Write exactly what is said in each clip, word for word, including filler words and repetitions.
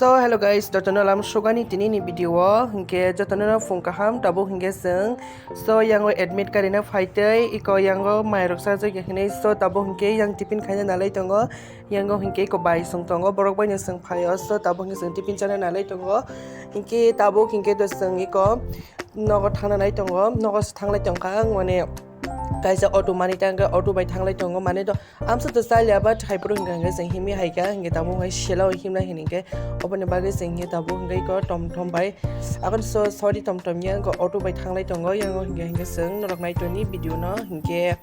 So hello guys, jotono lam sugani tini ni video o, hinkhe jotono no phung kaham, tabuk hinkhe chwng so yango admit karina phaitei, iko yango mairok sajak ya hinui, so tabuk hinkhe yang tiffin khaina nalai tongo, yango hinkhe iko bai song tongo, borok bai no chwng phaio, so tabuk hinkhe chwng tiffin chana nalai tongo, hinkhe tabuk hinkhe to chwng iko nogo thangna nai tongo, nogo se thanglai tongkha ang, mane kaisa auto mani tangkha, auto bai thanglai tongo, mane to amsa to chaliya, but hai phuru hingkha hingkhe chwng himwi haikha, hingkhe tabuk hai selo himna hinkhe oboni bagwi chwng hinkhe tabuk hingkhe iko tom tom bai, akon so sorry, tom tom ya, auto bai thanglai tongo, yango hingkhe hingkhe chwng norok nai toni video no, hinkhe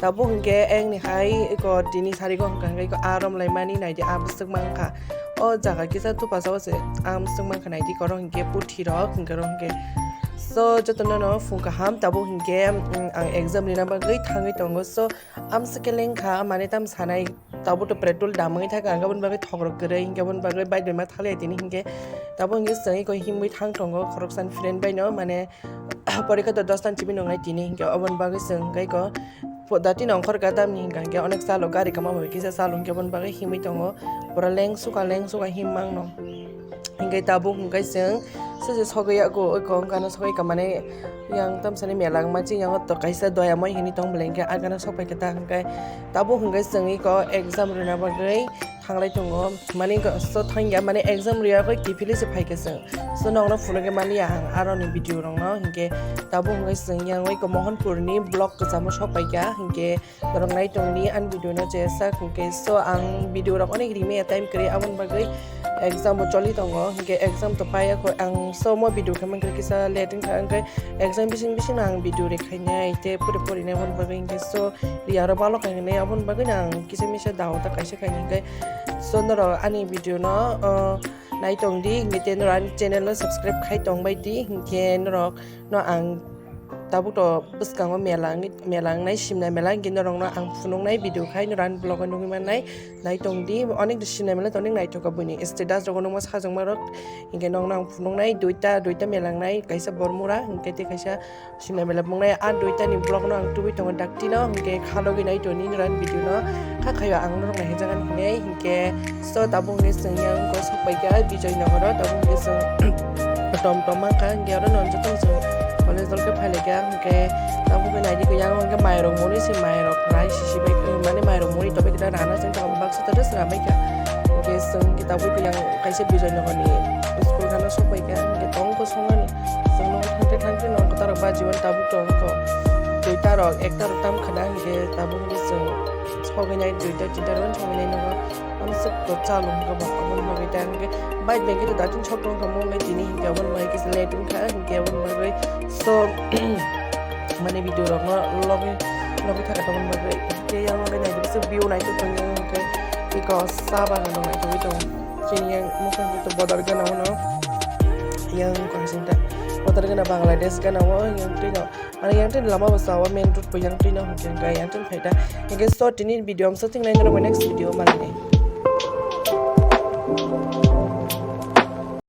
tabuk hinkhe engni hai iko tini sarigo hingkha hingkhe iko arom laimani naidi, ah bwswk mankha. O jaga kisa thupasao se ang swng mankha naidi, korok hinkhe puthi rok hinkhe rok hinkhe. So jotono no phung kaham, tabuk hinkhe, mm, ang exam rina bagwi thangwi tongo. So amswk khe lengkha, mane tam sanai, tabuk to petrol damwi thangkha, ang aboni bagwi thokrok kwrwi, hinkhe aboni bagwi bike bai ma thaliya tini hinkhe. Tabuk hinkhe chwng iko himwi thang tongo khoroksa ni friend bai no, mane porikha to dos tan chibi nongnai tini hinkhe, oboni bagwi chwng hinkhe iko po-, dati nongkhor ka tamni hinkha hinkhe onek chalo gari kama bai kisa chalo hinkhe aboni bagwi himwi tongo, pura lengsuka lengsuka himmang no. Hinkhe tabuk hinkhe chwng sese sogwi yago, oi kong gana sogwi ka mane yang tamsani mela wngma chini yango to kaisa doyamoi hinwi tong belai hinkhe agana sokpai khe ta hinkhe tabuk hinkhe chwng iko exam rwna bagwi thanglai tongo, mane so thangya, mane exam riyagwi kiphilwi se phaikha chwng. So nokno phunukgwi maliya ang aroni video rokno, hinkhe tabuk hinkhe chwng yang oi Mohanpurni block kwchamo sokpaikha, hinkhe norok nai tongdi ani video no jeswk, hinkhe so ang video rok onek rimaya time kwrwi, aboni bagwi exam bo choli tongo, hinkhe exam to paiya kho ang, so mo video khe mankhe kisa late wngkha, hinkhe exam bising bising no ang video rikhainai tei pori porinai, aboni bagwi hinkhe so riyaro balo khainai, aboni bagwi no ang kisa misa dao ta kaisa khainai, hinkhe so norok ani video no, uh, nai tongdi, hinkhe tei norok ani channel no subscribe khai tongbai di, hinkhe norok no ang tabuk to bwskango mela wngwi, mela wngnai, simna mela, hinkhe norok no ang phunuknai video khai norok ani vlog o nugwi mannai, nai tongdi, onek simna mela tongdi, naithoka buini status rogo nukma sajwkma rok, hinkhe norok no ang phunuknai duita, duita mela wngnai, kaisa Bormura, hinkhe tei kaisa Simna mela mungnai a duita ni vlog no ang tubui tongo dakti no, hinkhe khalogwi nai toni nini video no, kha khayo ang norok nai hwnjagan hinwi, hinkhe so tabuk hinkhe chwng yang ko sokpaikha Bijoy Nogoro, tabuk hinkhe chwng tom tom mankha, hinkhe oro no joto chwng college dol khe phailaikha, hinkhe tabuk hinkhe naidi ko yang hinkhe mairok moni se mairok rai sisi bai mani mairok moni tobai khe rana chwng tabuk baksa ta rwchwla baikha, hinkhe chwng hinkhe tabuk hinkhe yang kaisa Bijoy Nogor ni school khana sokpaikha, hinkhe tong ko songani. Chwng nogo thangte thangte nogo kwtal rok baji mani tabuk tong kho. Duita rok, ekta rok tam khwna hinkhe tabuk hinkhe chwng sogwi nai duita tinta rok sogwi nai nogo. Amswk to chalo hinkhe bo aboni bagwi ta hinkhe bike bai khe to datin sok tong kha mungwi tini hinkhe aboni bagwi kisa late wngkha hinkhe aboni bagwi so mani video rok no logwi logwi thaka tongmani bagwi hinkhe yang logwi nai kisa view nai tong hinkhe iko sa bagan rok nai tongwi tongo. Chini yang mokang tu bodor gana uno yang konsing ta bodor gana Bangladesh gana o yang tui no mane yang tui lama basa o main road bo yang tui no hingke yang tui phai ta hingke so tini video amsa ting nai nang next video mani nai.